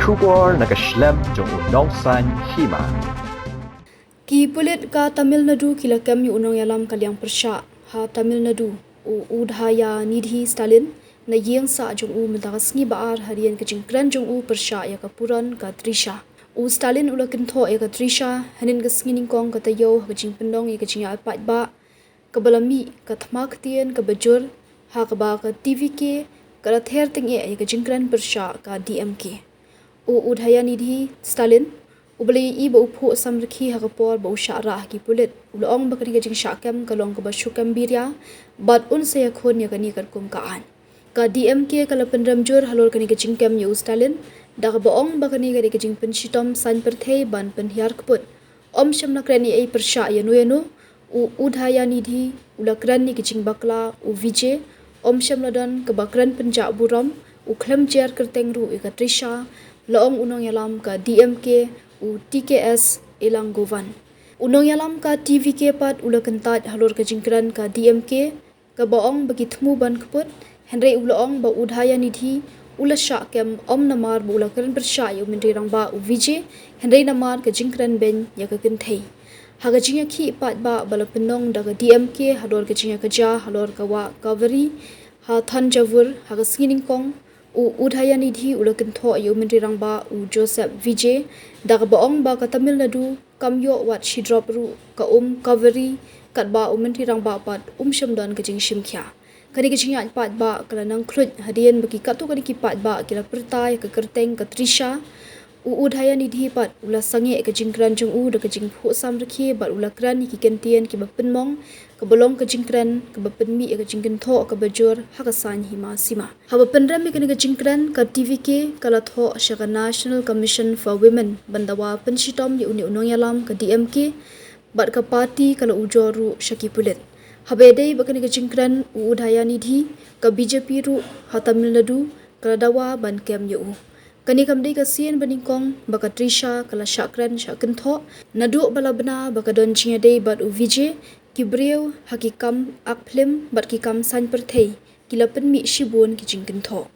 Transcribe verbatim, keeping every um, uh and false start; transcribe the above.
Khubor na ka shlem jong u nongsan hima. Ki pulit ka Tamil Nadu ki la kem ïa u nongïalam ka liang pyrshah ha Tamil Nadu, u Udhayanidhi Stalin, na ïing sah jong u mynta ka sngi Ba-ar hadien ka jingkren jong u pyrshah ïa ka puron ka Trisha. U Stalin u la kynthoh ïa ka Trisha hynnin ka sngi nyngkong ka taïew ha ka jingpynlong ïa ka jingïaid paidbah kaba la mih ka thma ktien kaba jur, ha kaba ka T V K ka la ther tyngeh ïa ka jingkren pyrshah ka D M K. U Udhayanidhi Stalin, uba la ïohi ba u phuh samrkhie ha ka por ba u shah rah ha ki pulit, u la ong ba kane ka jingshah kem ka long kaba shu kem biria bad un sa ïakhun ïa kane katkum ka aiñ. Ka D M K ka la pynrem jur halor kane ka jingkem ïa u Stalin da kaba ong ba kane ka dei ka jingpynshitom saiñ pyrthei ban pynhiar kput. Ym shym la kren ei ei pyrshah ïano ïano. U Udhayanidhi u la kren ïa ka jingbakla u Vijay. Ym shym la don kaba kren pynjah burom. U khlem jer kyrteng ruh ïa ka Trisha. La ong u nongïalam ka D M K, u T K S Elangovan. U nongïalam ka T V K pat u la kyntait halor ka jingkren ka D M K, kaba ong ba ki thmu ban kput, hynrei u la ong ba u Udhayanidhi u la shah kem ym namar ba u la kren pyrshah ïa u Myntri Rangbah u Vijay, hynrei namar ka jingkren beiñ ïa ka kynthei. Ha ka jingïakhih paidbah ba la pynlong da ka D M K halor ka jingïakajia halor ka wah Kaveri ha Thanjavur ha ka sngi nyngkong, u Udhayanidhi u la kynthoh ïa u Myntri Rangbah u Joseph Vijay da kaba ong ba ka Tamil Nadu kam ïoh wat shi drop ruh ka um Kaveri, katba u Myntri Rangbah pat um shym don ka jingshim khia. Kane ka jingïaid paidbah ka la nang khluit hadien ba ki katto katne ki paidbah ki la pyrta ïa ka kyrteng ka Trisha. U Udhayanidhi pat u la sangeh ka jingkren jong u da ka jingphuh samrkhie bad u la kren ïa ki kyntien kiba pynmong, kaba long ka jingkren kaba pynmih ïa ka jingkynthoh kaba jur ha ka saiñ hima sima. Haba pynrem ïa kane ka jingkren, ka T V K ka la thoh sha ka National Commission for Women ban dawa pynshitom ïa une u nongïalam ka D M K, bad ka party ka la ujor ruh sha ki pulit. Haba ïadei bad kane ka jingkren, u Udhayanidhi, ka B J P ruh ha Tamil Nadu ka la dawa ban kem ïa u. Kane kam dei ka sien ba nyngkong ba ka Trisha ka la shah kren shah kynthoh naduh ba la bna ba ka don jingïadei bad u Vijay, ki briew ha ki kam ak phlim bad ki kam saiñ pyrthei ki la pynmih shibun ki jingkynthoh.